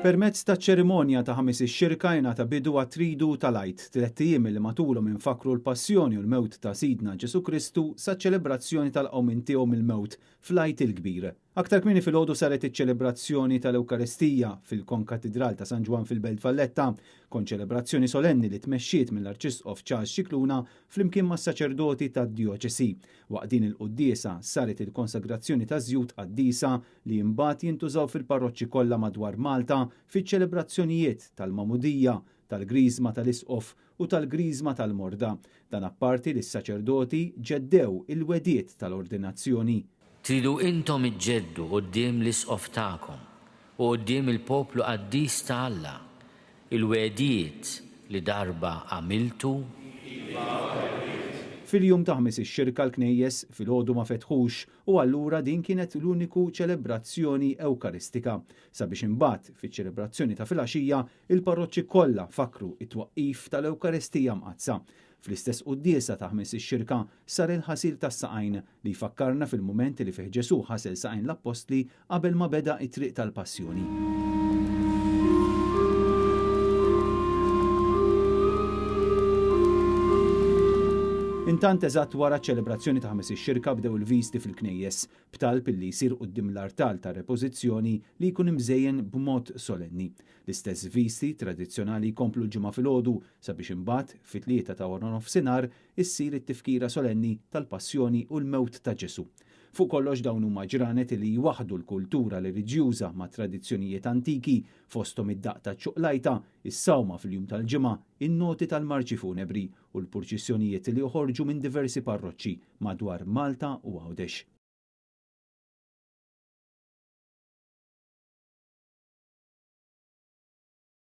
Permezz ta' ċerimonja ta' Ħamis ix-Xirka jingħata bidu għat-Tridu tal-Għid, tlett ijiem li matulhom infakkru l-Passjoni u l-mewt ta' Sidna Ġesù Kristu saċ-ċelebrazzjoni tal-qawmien tiegħu mill-mewt fl-Għid il-Kbir. Aktar kmieni filgħodu saret iċ-ċelebrazzjoni tal-Ewkaristija fil-Konkatidral ta' San Ġwann fil-Belt Valletta, konċelebrazzjoni solenni li tmexxiet mill-Arċisqof Charles Scicluna flimkien mas-saċerdoti tad-djoċesi. Waqt din il-quddiesa saret il-konsagrazzjoni ta' żjut qaddisa li imbagħad jintużaw fil-parroċċi kollha madwar Malta fiċ-ċelebrazzjonijiet tal-Magħmudija, tal-Griżma tal-Isqof u tal-Griżma tal-Morda. Dan apparti li s-saċerdoti ġeddew il-wegħdiet tal-ordinazzjoni. Tridu intom iġġeddu quddiem l-Isqof tagħkom u quddiem il-poplu qaddis ta' Alla l-wegħdiet li darba għamiltu? Fil-jum ta' Ħmis ix-Xirka l-knejjes filgħodu ma fetħux u allura din kienet l-uniku ċelebrazzjoni Ewkaristika, sabiex imbagħad fiċ-ċelebrazzjoni ta' filgħaxija il-parroċċi kollha fakkru t-twaqqif tal-Ewkaristija Mqaddsa. Fl-istess quddiesa ta' Ħmis ix-Xirka sar il-ħasil tas-saqajn li jfakkarna fil-mument li fih Ġesù ħasel saqajn l-appostli qabel ma beda t-triq tal-passjoni. Intant eżatt wara ċ-ċelebrazzjoni ta' Ħamis ix-Xirka bdew il-viżti fil-knejjes, b'talb li jsir quddiem l-artal tar-Repożizzjoni li jkun imżejjen b'mod solenni. L-istess viżti tradizzjonali jkomplu l-Ġimgħa filgħodu sabiex imbagħad fit-tlieta ta' waranofsinhar issir it-tifkira solenni tal-Passjoni u l-mewt ta' Ġesù. Fuq kollox dawn huma ġranet li jwaħħdu l-kultura reliġjuża ma' tradizzjonijiet antiki, fosthom id-daqq taċ-ċuqlajta, is-sawma fil-jum tal-Ġimgħa, in-noti tal-marċi funebri u l-purċissjonijiet li joħorġu minn diversi parroċċi madwar Malta u Għawdex.